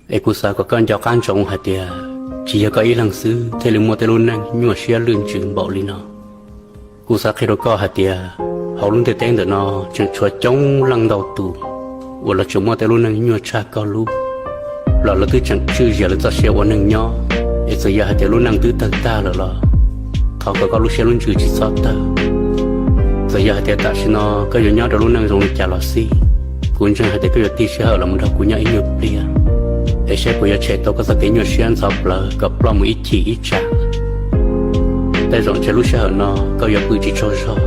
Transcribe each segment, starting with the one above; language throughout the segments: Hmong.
Es kuv xav kom koj nco qab ntsoov hais tias tsis yog koj ib leeg xwb thiaj li muaj tej lub neej nyuaj siab lwj ntsws npaum li no. Kuv xav qhia rau koj hais tias hauv lub ntiaj teb ntawm no tseem tshuav coob leej ntau tus uas lawv tseem muaj tej lub neej nyuaj tshaj koj lub, los lawv twb tseem tswj zias lawv txoj sia ua neeg nyob. Es txawm yog hais tias lub neej twb tawg tag lawm los thov kom koj lub siab lub ntsws tsis txhob tawg. Txawm yog hais tias tam sim no koj yuav nyob rau lub neej zoo li cas los xij, kuv ntseeg hais tias koj yuav tig sij hawm los mus nrog kuv nyob ib nyuag pliag. Es saib puas yuav tshem tau koj txoj kev nyuaj siab ntxhov plawv kom ploj mus ib chim ib tsam. Tej zaum ntshe lub sij hawm no koj yuav pw tsis tsaug zog,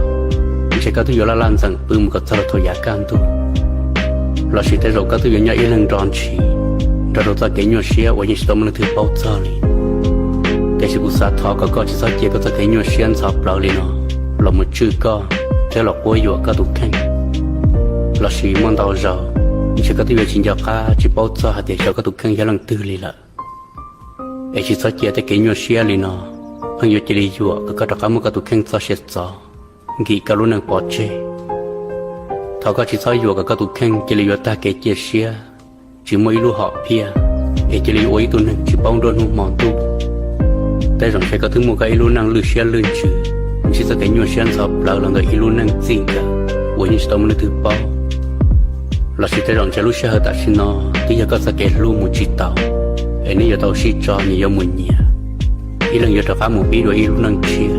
ntshe koj twb yuav laj laj ntxeem pw mus kom txog rau thaum yav kaj ntug. Lossis tej zaum koj twb yuav nyob ib leeg nro ntshis nrog rau txoj kev nyuaj siab uas yeej tsis tau muaj leej twg paub txog li. Tiam sis kuv xav thov kom koj tsis txhob cia koj txoj kev nyuaj siab ntxhov plawv li no los mus tswj koj thiab los quab yuam koj tus kheej. Lossis muaj ntau zaus ntshe koj twb yuav tsis nco qab tsis paub txog hais tias xyov koj tus kheej yog leej twg li lawm. Es tsis txhob cia tej kev nyuaj siab li no pheej yuav cia li yuam kom koj rov qab muab koj tus kheej txoj sia txov, nkim koj lub neej pov tseg. Thov koj tsis txhob yuam kom koj tus kheej cia li yuav tag kev cia siab, tsis muaj ib lub hom phiaj, es cia li yuav ua ib tug neeg tsis paub nruab hnub hmo ntuj. Tej zaum ntshe koj twb muaj koj ib lub neej lwj siab lwj ntsws, ntsib txoj kev nyuaj siab ntxhov plawv los ntawm ib lub neej txij nkawm uas yeej tsis tau muaj leej twg paub. Lossis tej zaum ntshe lub sij hawm tam sim no twb yog koj txoj kev hlub mus tsis taus, es neb yuav tau sib tso nyias yuav mus nyias, ib leeg yuav rov qab mus pib dua ib lub neej tshiab.